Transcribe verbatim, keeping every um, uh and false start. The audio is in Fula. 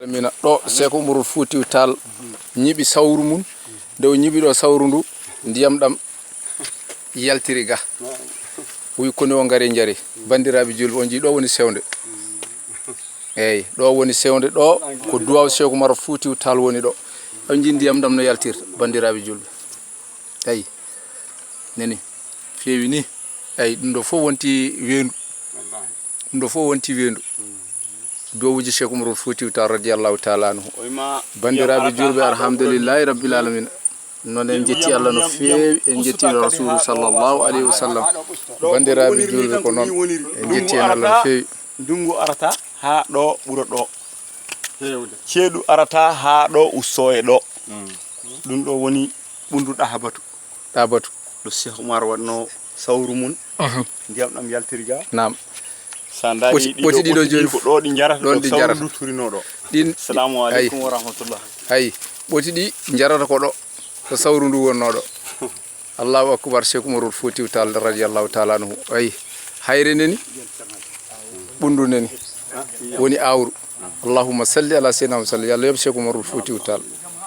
Mina ɗo Seeko Umarul Fuutiyu Taal ñiɓi sawru mum. Nde o ñiɓi ɗo sawru ndu, ndiyam ɗam yaltiri ga. Wi koni o ngare njare. Banndiraaɓe julɓe, on njii ɗo woni sewnde. Eeyi, ɗo woni sewnde ɗo, ko duwaaw Seeko Umarul Fuutiyu Taal woni ɗo. On njii ndiyam ɗam no yaltir, banndiraaɓe julɓe. Eeyi, nani, feewi ni. Eeyi, ɗum ɗo fof wonti weendu. Ɗum ɗo fof wonti weendu. Duwawuuji Seeko Umarul Fuutiyu Taal radiyallahu taala anhu. Banndiraaɓe julɓe, alhamdulillahi rabbil alamina. Noon en njetti Allah no feewi, en njetti Rasuulu sallallahu alayhi wa sallam. Banndiraaɓe julɓe ko noon, en njetti en Allah no feewi. Ndunngu arata haa ɗo ɓura ɗo. Ceeɗu arata haa ɗo usto e ɗo. Ɗum ɗo woni ɓunndu ɗahabatu. Ɗahabatu. Ɗo Seex Umar waɗno sawru mum. Ndiyam ɗam yaltiri ga. Naam. Sa ndaari ɓoti ɗiɗo jooni ko ɗo ɗi njarata, ɗon ɗo ɗi sawru njarata. Ndu turino ɗo. Ɗin, assalamu aleykum wa rahmatullah. Ayi, ɓoti ɗi njarata ko ɗo, ko sawru ndu wonno ɗo. Allahu akbar, Seex Umarul Fuutiyu Taal radiyallahu taala anhu. Ayi, hayre neni, ɓunndu neni, woni aawru. Allahumma salli ala Seydina Muhammad, Yalla yoɓ Seex Umarul Fuutiyu Taal.